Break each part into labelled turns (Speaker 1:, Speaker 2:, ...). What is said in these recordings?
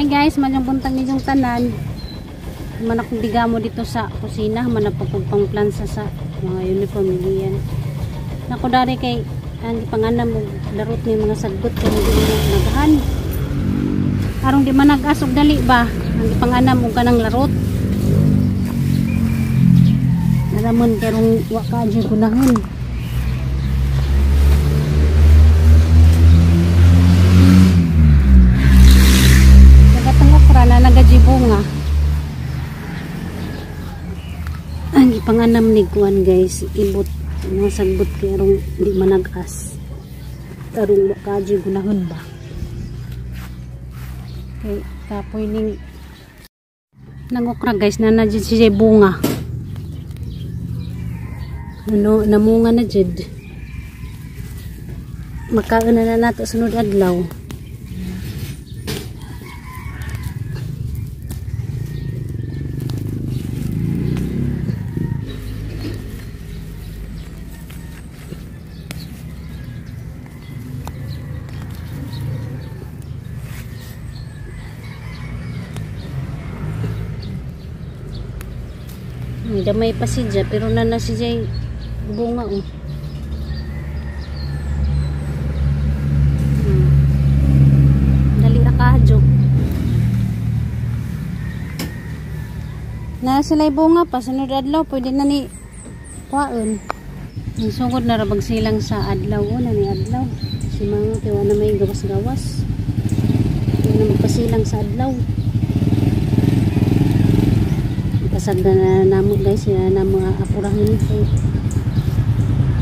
Speaker 1: Hi guys, maayong buntag ninyong tanan. Man akong digamo dito sa kusina, man pang plansa sa mga uniform niyan. Nako dari kay ang gipanganam og larot ni mga sagbot kay dili nagahan. Arong di man nag-asog dali ba ang gipanganam og kanang larot. Naramon karong wa ka jud gunahon. Na nagajibunga ang ipanganam ni kuan guys, ibot mga sagbot kay arong di managas, arong makadyo gunahon ba kay kapoy ning nangokra guys na na jud siya bunga, ano namunga na jud, makaon na nato sunod adlaw. Gamay pa siya pero na siya bunga oh. Dali ra kahadyo. Na sila bunga pa sunod adlaw pwede na ni kuwaon. Sugod na ra bagsilang sa adlaw oh, na ni adlaw. Si mga kay wala may gawas-gawas. Wala na magpasilang sa adlaw. Pasagda na namo guys, na namo apurahon kay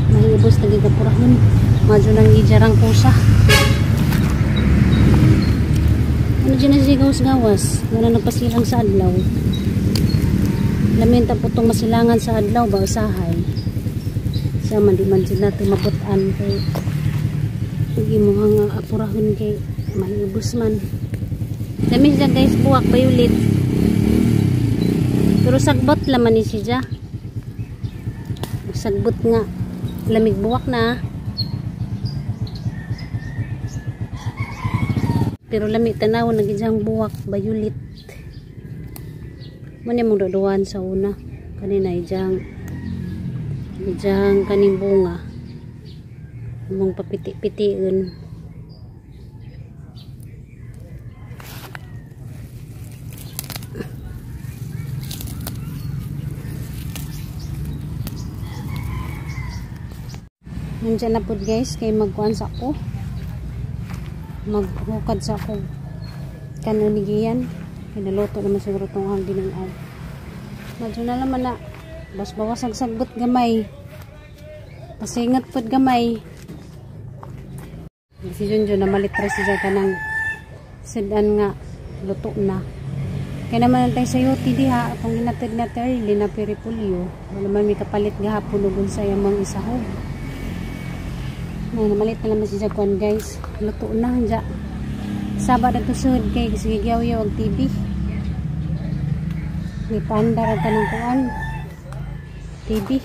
Speaker 1: mahiubos lagi apurahon. Madyo nang gijarang kusa. Ano dyan na siya gawas-gawas? Wala nagpasilang sa adlaw. Lamenta po itong masilangan sa adlaw ba usahay. Siya man di man dyan natin maputan kay hindi mo nga apurahon kay mahiubos man. Dami siya guys, buwak bayulit. Pero sagbot laman ni siya. Sagbot nga. Lamig buwak na. Pero lamig tanaw nagijang buwak bayulit. Muna mong duduan sa una. Kanina ijang kaning bunga. Mong papiti-pitiin. Nandiyan na po guys, kay magkuan sa ako. Maghukad sa ako. Kanunigian. Pinaluto naman siguro itong ang ginangaw. Medyo na naman na. Bas-bawas ang sagbot gamay. Pasingat po gamay. Si Junjun na malitra siya ka ng sedan nga luto na. Kaya naman tayo sa yuti diha. Itong hinatid na early na peripulyo. Wala man may kapalit gahapon ugon sa yamang isahog. Ay, namalit na naman siya kuan guys. Luto na dya. Saba na tusod kay sige gyaw-yaw ang TV. May paandar ang tanong kuan. TV.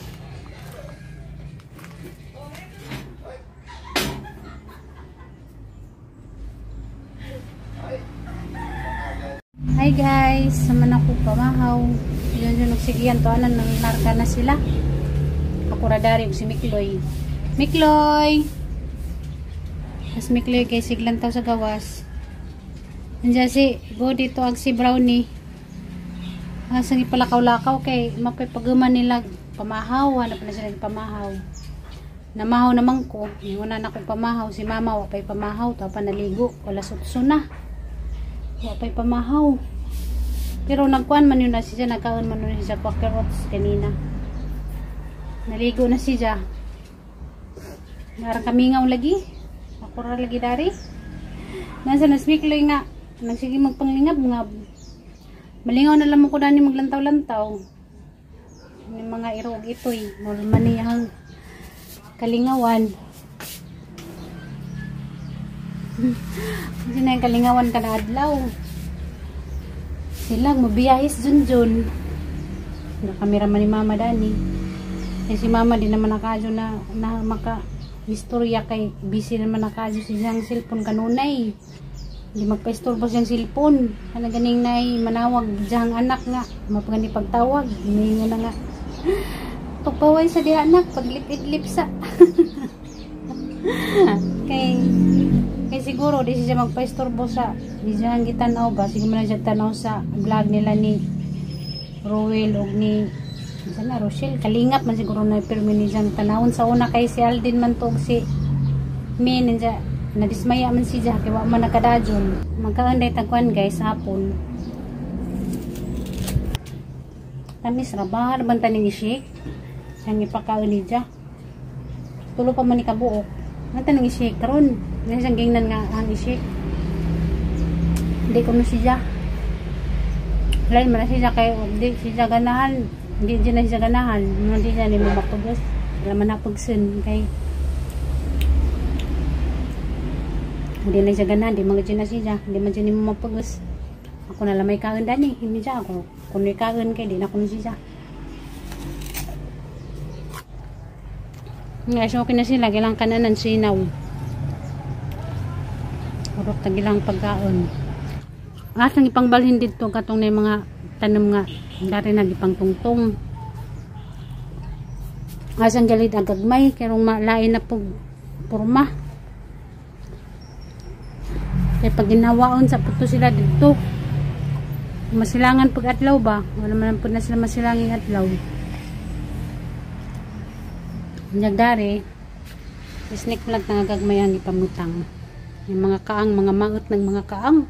Speaker 1: Hi guys, saman ako pamahaw. Yun yun nagsigihan to anan nanlarka na sila. Ako radari si Mikloy. Mikloy! Mas Mikloy kay siglan taw sa gawas. Nandiyan si go dito ag si Brownie. Asang ipalakaw-lakaw kay mapipaguma nila pamahaw. Hanap na sila pamahaw. Namahaw naman ko. Una na akong pamahaw. Si mama wa pa'y pamahaw. Tawa pa naligo. Wala sutso na. Wa pa'y pamahaw. Pero nagkuan man yun na siya. Nagkaon man yun siya Quaker Oats kanina. Naligo na siya. Narang kamingaw lagi. Ako ra lagi dari. Nasa nasmikloy nga. Nagsige magpanglingab nga. Malingaw na lamang ko dani maglantaw-lantaw. Yung mga irog itoy. Normal niya ang kalingawan. Hindi na yung kalingawan ka na adlaw. Sila mabiyahis jun-jun. Nakamera man ni mama dani. Eh, si mama di naman nakadyo na maka istorya kay busy naman nakadyo si siyang cellphone kanunay. Hindi magpaistorbo siyang cellphone. Ano ganing nay manawag diyang anak nga. Mapagani pagtawag. Hindi na nga. Pagpaway sa diha anak. Paglip-idlip sa. Kay kay siguro di siya magpaistorbo sa di siya gitanaw ba. Siguro man siya tanaw sa vlog nila ni Ruel og ni sana Rochelle Kalingap man siguro na pirmi ni siyang tanawon sa una kay si Aldin man to og si Min siya nadismaya man siya kay wa man nakadajon. Magkaanday tagkuan guys hapon. Tamis ra ba ban taning i-shake? Siyang ipakaon ni siya. Tulo pa man ni kabuok. Ang taning i-shake karon. Dili siyang gingnan nga ang i-shake. Hindi ko na siya. Lain man na siya kay di siya ganahan. Hindi dyan na siya ganahan. Hindi siya ni mapagos. Wala man napagsin kay hindi na siya ganahan. Di man dyan na siya. Hindi man dyan ni mapagos. Ako na lang may kaon dani. Hindi siya ako. Kung may kaon kay di na ko na siya. Guys, okay na sila. Gilang kananan sinaw. Urok tagilang pagkaon. Asang ipangbalhin dito katong na mga tanom nga dari nagipangtungtong. Asang galit agagmay karong malain na pug porma. Kay pag ginawaon sa puto sila dito. Masilangan pag adlaw ba? Wala man pud na sila masilanging adlaw. Nagdari snake plant na gagmay ang ipamutang. Yung mga kaang, mga maot ng mga kaang.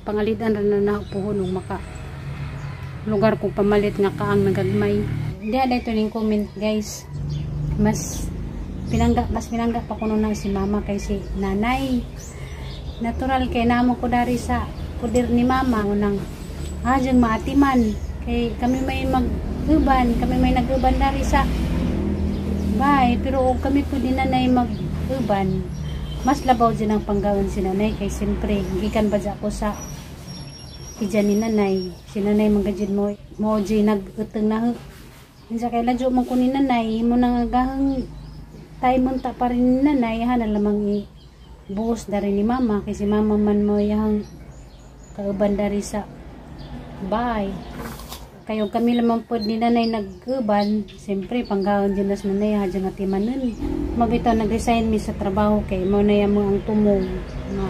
Speaker 1: Pangalitan ra na napuhon og maka lugar ko pamalit nga kaang nagagmay. Hindi ada ito ning comment guys. Mas pinangga pa kuno nang si mama kay si nanay. Natural kay namo ko dari sa poder ni mama unang hadyang maatiman kay kami may mag-uban, kami may nag-uban dari sa bay, pero og kami po din nanay mag-uban. Mas labaw din ang panggaon si nanay kay siyempre gikan ba ako sa tiyan ni nanay. Si nanay manggajid mo mo di nag-utang na minsa kay ladyo man ko ni nanay mo nang agahang time unta pa rin ni nanay hanan lamang i buhos dari ni mama kay si mama man mo yang kauban dari sa bay. Kayo kami lamang pod ni nanay nag-uban, siyempre panggaon din nas nanay hadya nga timanon. Mabitaw nag-resign mi sa trabaho kay mo na mo ang tumong nga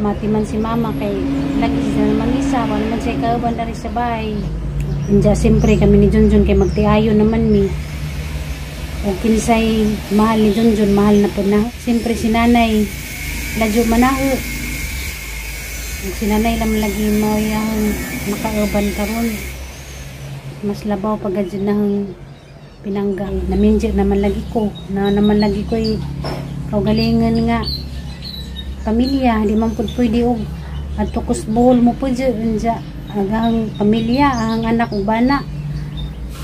Speaker 1: matiman si mama kay lagi siya naman isa, wala man siya kauban dari sa bahay. Inja siyempre kami ni Junjun kay magtiayo naman mi. O kinsay mahal ni Junjun, mahal na po na. Siyempre si nanay ladyo manaho. Si nanay lang lagi mo yang makauban karon. Mas labaw pag adyan na pinangga. Naminjir naman lagi ko. Na naman lagi ko kaugalingan nga pamilya. Di man pud pwede og adto kus buhol mo pud dyan. Agahang pamilya, ang anak ug bana.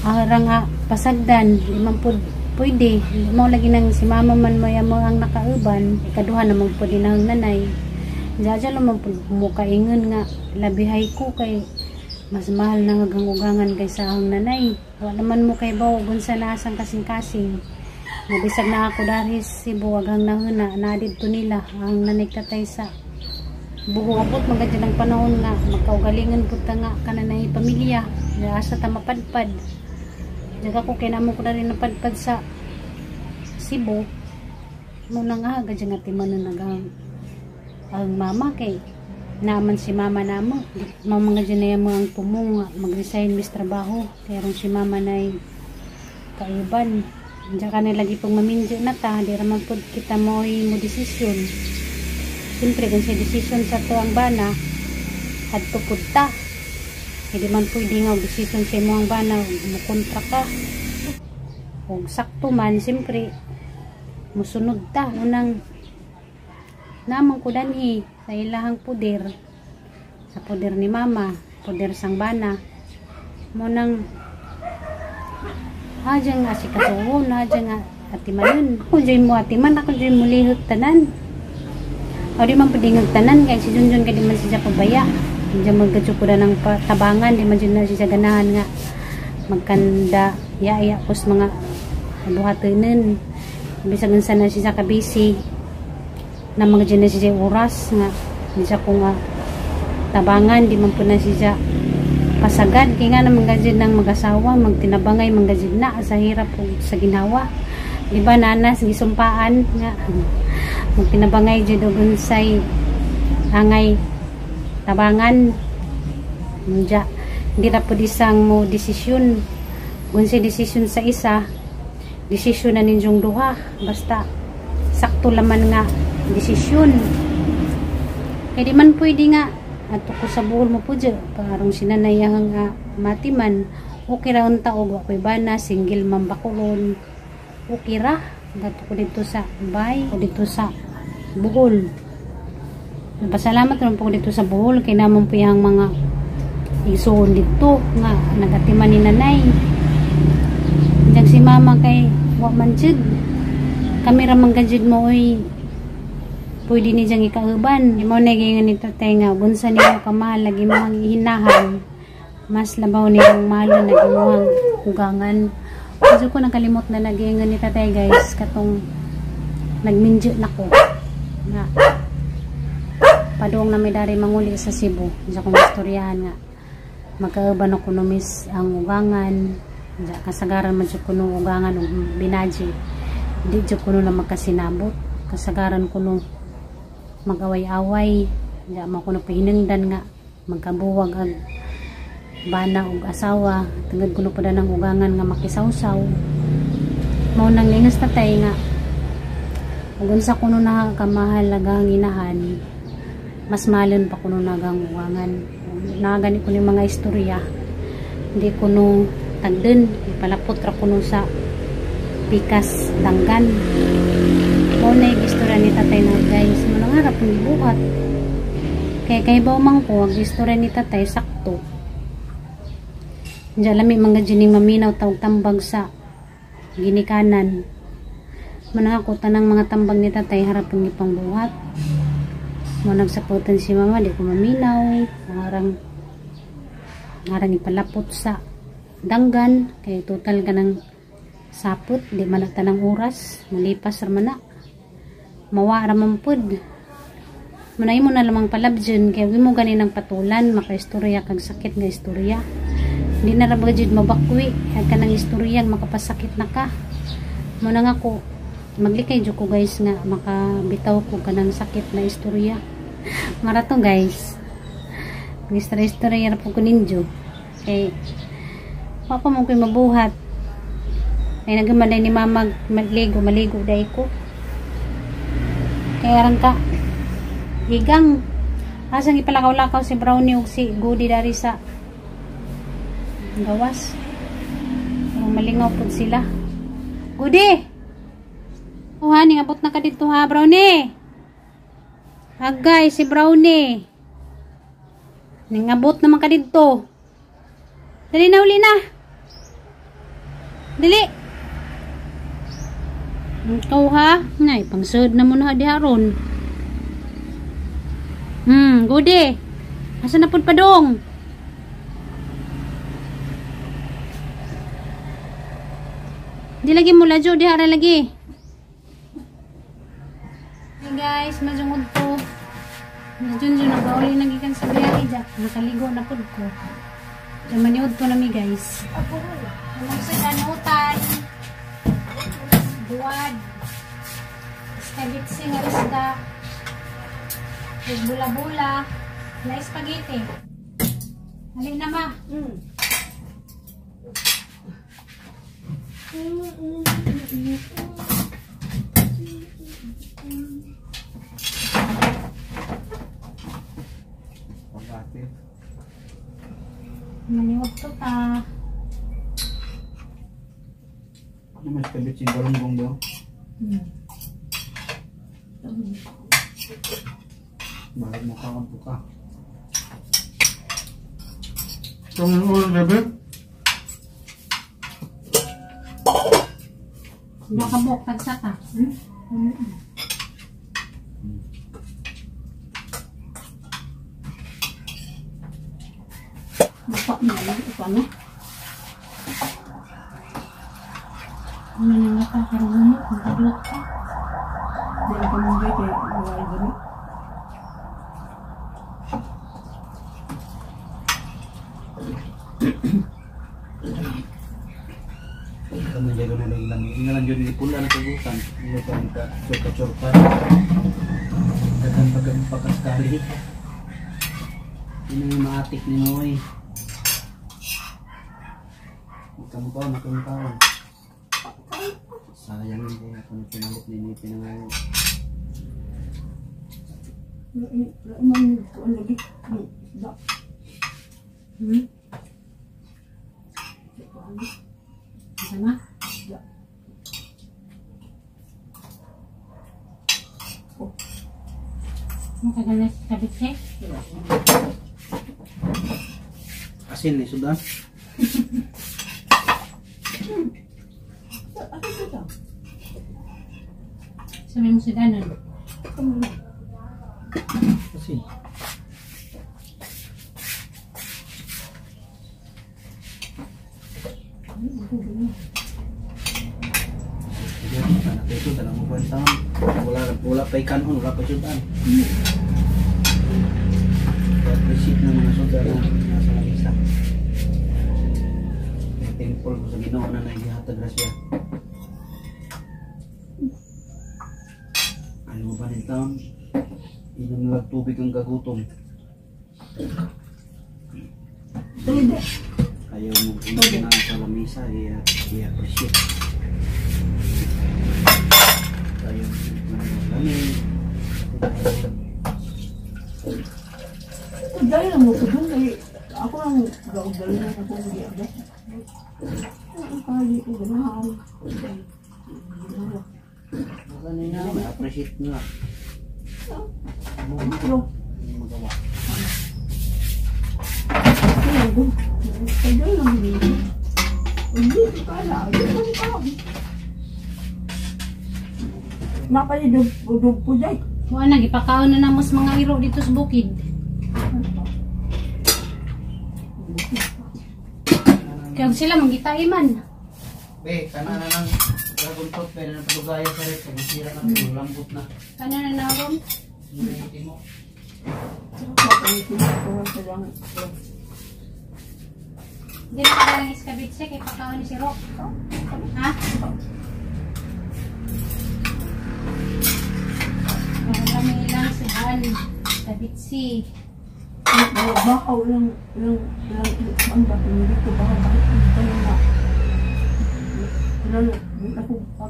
Speaker 1: Arang pasagdan, di man pud pwede. Mo lagi nang si mama man maya mo ang nakauban. Ikaduha naman pud din ang nanay. Diyan lang man pud mo kaingon nga labihay ko kay mas mahal na hagang-ugangan kaysa ang nanay. Wala naman mo kay bawo gunsa na asang kasing-kasing. Nabisag na ako dahil Cebu agang nahuna na didto nila ang nanay katay sa buho abot magad ng panahon nga magkaugalingan pud ta nga kananay pamilya. Asa ta mapadpad. Jaga ko kay namo ko na rin napadpad sa Cebu. Muna nga agad nga timanon agang ang mama kay naman si mama namo. Mama nga dyan na yung mga tumong mag-resign mis trabaho. Kaya ron si mama na kauban. Diyan ka na lagi pag maminjo na ta. Di raman po kita mo'y mo desisyon. Siyempre kung siya desisyon sa tuang bana, adto pud ta. Hindi man pwede nga og desisyon sa imong bana, mukontra ka. Og sakto man, siyempre musunod ta. Unang namang ko danhi sa ilahang poder, sa poder ni mama, poder sang bana. Mo nang hadyang asikasuhon, hadyang atimanon. Ako dyan mo atiman, ako dyan mo lihot tanan. O di man pwede tanan, kaya si Junjun kaya di man siya pabaya. Diyan magkadyo ko na ng tabangan, di man dyan na siya ganahan nga magkanda, yaya kos mga buhatanan. Bisag unsa na siya kabisi na mga dyan na siya oras nga Di siya ko nga tabangan, di man po na siya pasagad. Kaya nga naman gajid ng mag-asawa, magtinabangay manggajid na sa hirap o sa ginawa. Di ba nanas gisumpaan nga magtinabangay jud og unsay angay tabangan. Nja, hindi ra pud isang mo desisyon. Kung si desisyon sa isa, desisyon na ninyong duha. Basta sakto laman nga desisyon. Kaya di man pwede nga ato ko sa Bohol mo po dyan, parang sinanayang nga matiman, okay ra unta og wa koy bana, single man bakulon, okay ra. Gato ko dito sa bay o dito sa Bohol. Napasalamat naman po ko dito sa Bohol kay namon po yang mga igsuon dito nga nagatiman ni nanay. Diyan si mama kay wa man jud. Kami ra man gajud mo oy pwede ni diyang ikauban. Mo na gingon ni tatay nga unsa nimo kamahal lagi mo ang ihinahan, mas labaw niyang mahal na gimuhang ugangan. Medyo ko nakalimot na nagingon ni tatay guys katong nagminjo nako nga padung na may dari manguli sa Cebu. Diyan kong istoryahan nga magkauban ako no miss ang ugangan. Diyan kasagaran man jud kuno ugangan og binaji. Di jud kuno na magkasinabot. Kasagaran kuno mag-away-away. Diyan mo kuno pahinungdan nga magkabuwag ag bana og asawa. Tungod kuno pa ng ugangan nga makisawsaw. Mao nang ningas tatay nga ug unsa kuno na kamahal ang inahan, mas mahalon pa kuno nagang ugangan. Nagani ko ni mga istorya, hindi kuno tagden, ipalapot ra kuno sa pikas danggan. Mao na yung istorya ni tatay na guys, mo nang harap ng gibuhat. Kaya kay baw man ko ang istorya ni tatay sakto. Diyan lami mga jining maminaw tawag tambag sa ginikanan. Manang ako tanang mga tambag ni tatay harap ng ipangbuhat. Mo nagsaputan si mama, di ko maminaw. Ngarang ipalapot sa danggan. Kay total ka ng sapot, di man na tanang oras, malipas ra man na. Mawa ra man pud. Munay mo na lamang palabjon, kay wi mo gani ng patulan, makaistorya kag sakit nga istorya. Di na ra ba jud mabakwi, ag ka ng istorya makapasakit na ka. Mo na nga ko maglikay jud ko guys nga makabitaw ko kanang sakit na istorya. Marato guys. Istorya-istorya ra po ko ninyo. Kay wa pa mo koy mabuhat. Ay nagaman ni mama magligo, maligo dai ko. Kaya rang ka igang asang ipalakaw-lakaw si Brownie ug si Goody dari sa gawas. Malingaw pud sila. Goody! Oh, honey, abot na ka dito ha, Brownie. Agay, si Brownie. Ningabot naman ka dito. Dali na, uli na. Dali. Ikaw ha? Nay, pangsud na mo na di haron. Goody. Asa na pud padong? Di lagi mo ladyo, di hara lagi. Hey guys, majungod ko. Majun jun nagauli na gikan sa biyahe ja. Nakaligo na pud ko. Ja maniud ko nami guys. Among sa danutan. Buwad. Spaghetti nga isda. Bula-bula. Na spaghetti. Alin na ma? Maniwag to ta.
Speaker 2: Ano mas kabit si galunggong daw? Bakit mukha kang buka? Itong ulo, bebe?
Speaker 1: Nakabok, tagsaka.
Speaker 3: Buka na lang, ito ano?
Speaker 1: Ano na nga pa, karoon mo, magkadlok ka.
Speaker 3: Dahil ka mong kay wala gani.
Speaker 2: Kamu jago na lang lang. Nga lang yun, pula na kagutan. Hindi pa rin ka, churka-churka. Dagan pagkaskali. Yun ang maatik ni Moy. Magkamukaw, magkamukaw. Sayang hindi ako na pinalit ni Nipi na ngayon.
Speaker 1: Sama? Matagal na si Kabitse.
Speaker 2: Asin ni sudan.
Speaker 1: Sabi mo si Danon.
Speaker 2: Asin. Wala pa ikanon, wala pa sudan. Appreciate ng mga sudan na nasa lamisa. Thankful ko sa Ginoo na nagihatag grasya. Ano ba nito? Inom na tubig ang gagutom. Ayaw mo inom na sa lamisa, i-appreciate. Ayaw mo lamig.
Speaker 3: Dahil lang mo ko doon ako lang gaugdali na ako hindi agad. Kali ko ganahan.
Speaker 2: Kanina, may appreciate na.
Speaker 3: Ano?
Speaker 2: Magawa.
Speaker 3: Kaya lang hindi ko kala. Hindi ko kala. Napalidog po dyan.
Speaker 1: Wala na, gipakaon na namos mga iro dito sa bukid. Kaya sila manggitay man.
Speaker 2: Be, kana na lang dragon fruit pero na padugaya sa rep, masira na pero lambot na.
Speaker 1: Kana na naron.
Speaker 2: Hindi mo.
Speaker 1: Hindi na ka lang iskabitse kay pakaon ni si Rock. Ha? Marami lang si Han. Kabitsi.
Speaker 3: Baka walang ang bakit ko baka bakit ito na.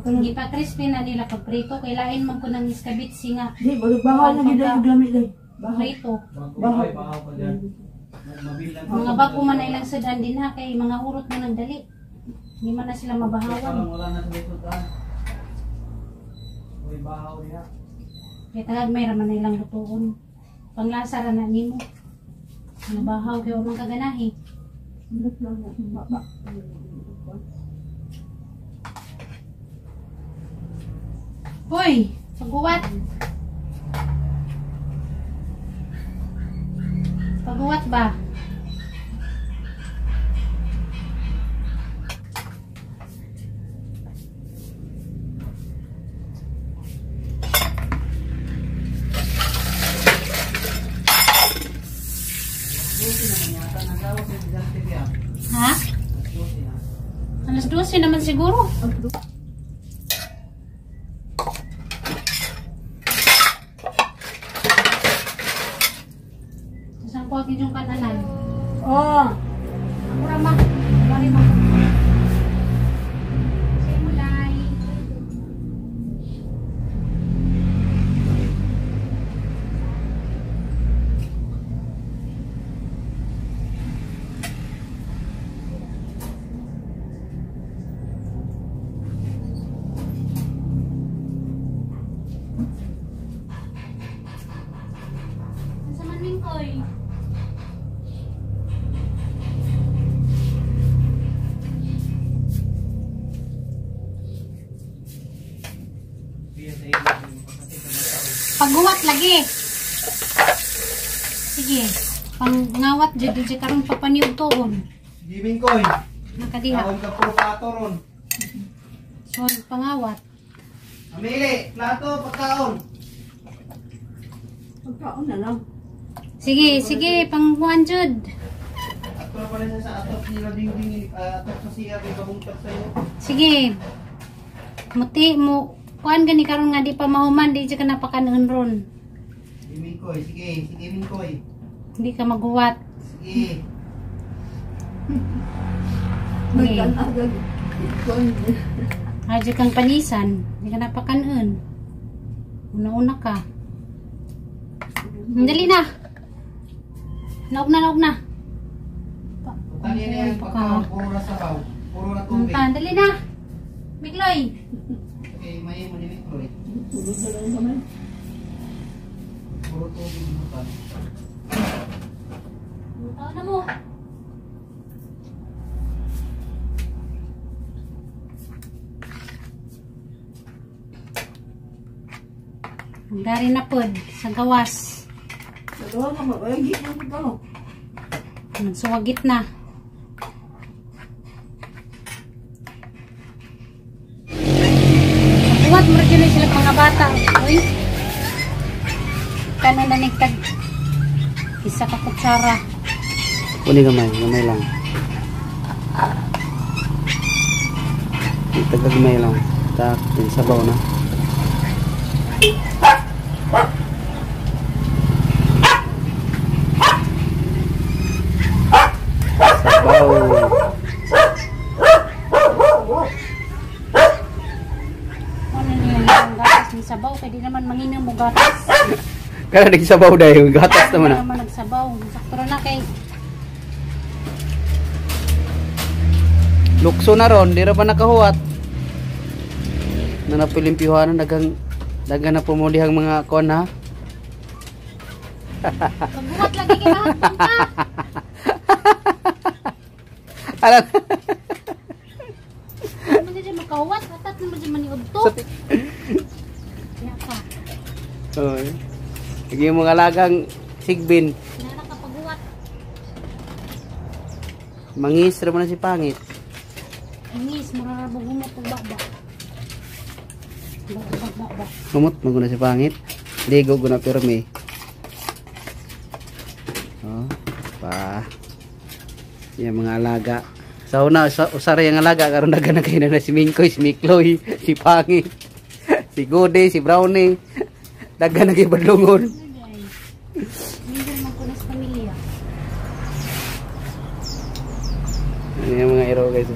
Speaker 1: Hindi pa crispy na nila pag prito. Kailain man ko ng iskabitsi nga.
Speaker 3: Di, baka na gid ang glamit day.
Speaker 1: Prito.
Speaker 2: Bahaw pa dyan.
Speaker 1: Mga bago man na ilang sudan din ha. Kay mga urot na nang dali. Hindi man na sila mabahawan.
Speaker 2: Wala na sa sudan. Uy, bahaw niya.
Speaker 1: Kaya tagag may raman na ilang lutuon. Panglasa ra na nimo. Mga bahaw kay wa man kaganahi. Hoy, paguwat. Paguwat ba? Ha? Alas 12 naman siguro. Saan ko agad yung kananan?
Speaker 3: Oh!
Speaker 1: Ako rama. Mari mo. Simulay. Sa Manmingkoy. Pagguwat lagi. Sige. Pangngawat jud jud karon papaniyog tuon.
Speaker 2: Gimingkoy.
Speaker 1: Nakadiha.
Speaker 2: Kaon ka puro plato ron.
Speaker 1: So pangawat.
Speaker 2: Amili, plato pagkaon.
Speaker 3: Pagkaon na lang.
Speaker 1: Sige, sige, pangkuan jud.
Speaker 2: Ato Kontra pala siya sa atop nila ding atop sa siya kay kabungtag sa'yo.
Speaker 1: Sige. Muti mo kuan gani karon nga di pa mahuman, di ka napakanon ron.
Speaker 2: Sige Mingkoy, sige, sige Mingkoy.
Speaker 1: Hindi ka maguwat.
Speaker 2: Sige.
Speaker 1: Sige. Radyo kang panisan, hindi ka napakanon. Una-una ka. Dali na. Naog na, naog na.
Speaker 2: Tani na yan, pagka puro na sabaw, puro na tubig.
Speaker 1: Dali na. Mikloy.
Speaker 2: Okay, may mo ni Mikloy. Puro tubig mo pa.
Speaker 1: Tao na mo. Dari na pod sa gawas.
Speaker 3: Sa gawas na mag-agit na ito.
Speaker 1: Nagsuwagit na. Buhat mo rin sila mga bata. Uy. Kano na nagtag isa ka kutsara.
Speaker 2: Uni gamay, gamay lang. Tagagmay lang. Tak, din sabaw na. Sabaw.
Speaker 1: Ano niya yung gatas ni sabaw? Kaya di naman manginang mo gatas.
Speaker 2: Kaya nagsabaw dahil gatas naman
Speaker 1: na. Naman nagsabaw. Sakto na kay.
Speaker 2: Lukso na ron, di ra pa nakahuwat. Na napilimpihan na dagang dagan na pumulihang mga kon ha.
Speaker 1: Pagbuhat lagi kay mahapon ka.
Speaker 2: Alam.
Speaker 1: Ano man dyan makahuwat, atat naman dyan maniudto. Kaya ka.
Speaker 2: Oy. Sige mga alagang sigbin.
Speaker 1: Nara ka paghuwat.
Speaker 2: Mangis ra man si pangit.
Speaker 1: Mangis, mura ra bugumot og baba. Ba ba ba.
Speaker 2: Kumot maguna si pangit. Ligo guna pirmi. Oh, pa. Yan mga alaga. Sa una, usara yung alaga karon dagan na kayo na si Mingkoy, si Mikloy, si Pangit, si Gode, si Brownie. Dagan na kayo badlungon.
Speaker 1: Minsan man ko na sa pamilya.
Speaker 2: Yan mga iro guys.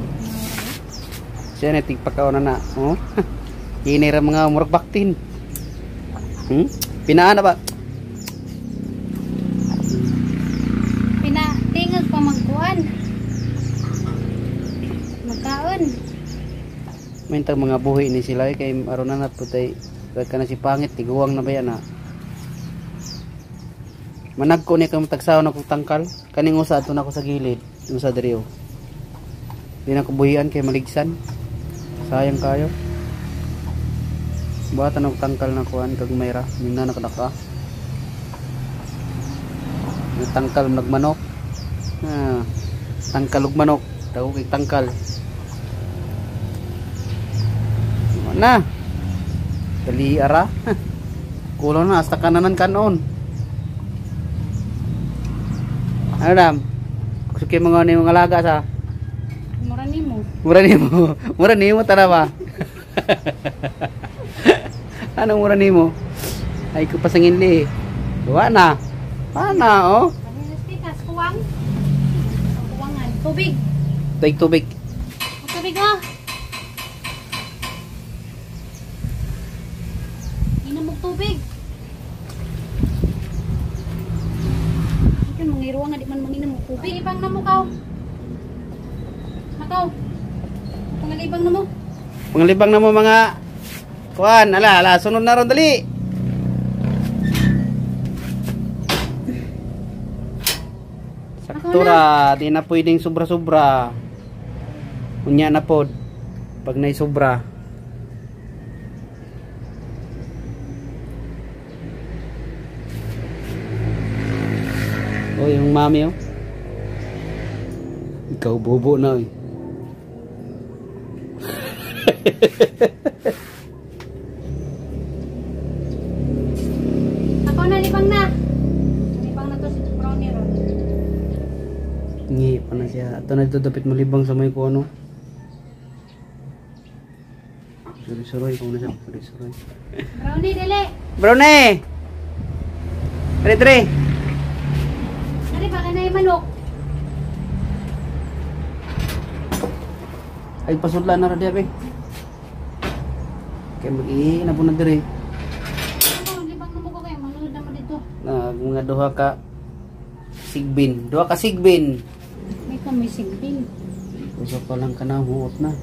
Speaker 2: Siya na tigpakaw na na. Oh. Kini ra mga murag baktin. Pinaan na ba?
Speaker 1: Pinatingag pa magkuan. Magkaon.
Speaker 2: Mintang mga buhi ni sila kay aron na putay ka na si pangit tiguang na ba yan ha. Managko ni kay tagsaw na kong tangkal kaning usa ato na ako sa gilid usa diri oh. Di na ko buhian kay maligsan. Sayang kayo. Buhatan og tangkal na kuan kag mayra minna nakadaka. Yung tangkal nagmanok. Ah, tangkal ug manok, daw kay tangkal. Na. Dali ara. Kulo na hasta kananan kanon. Ano dam? Suki mga ni mga alaga sa.
Speaker 1: Mura nimo.
Speaker 2: Mura nimo. Mura nimo tara ba? Anong mura nimo? Ay ko pasangin li. Duwa na. Pana oh.
Speaker 1: Kuwang. Kuwangan. Tubig.
Speaker 2: Tubig tubig.
Speaker 1: Tubig ah. Inom og tubig. Ikaw mangiruang nga di man manginom og tubig. Ibang na mo kaw. Nakaw. Pangalibang na mo.
Speaker 2: Pangalibang na mo mga kuan, ala ala sunod na ron dali. Sakto ra, di na pwedeng sobra-sobra. Unya na pod pag nay sobra. Oh, yung mami oh. Ikaw bobo na eh.
Speaker 1: Ako na, libang na. Libang na to si Brownie ron.
Speaker 2: Ngi pa na siya. Ato na dito dapat malibang sa may kuno. Suroy-suroy kung na siya. Suroy-suroy.
Speaker 1: Brownie, dili.
Speaker 2: Brownie! Tre tre.
Speaker 1: Dali ba kanay manok?
Speaker 2: Ay pasudla na ra diya be. Kay mag-ihi na po na dire.
Speaker 1: Ano, libang na mo ko kayo. Manulod na mo dito.
Speaker 2: Na mga duha ka sigbin. Duha ka sigbin.
Speaker 1: May kami sigbin.
Speaker 2: Usa pa lang ka na huot na.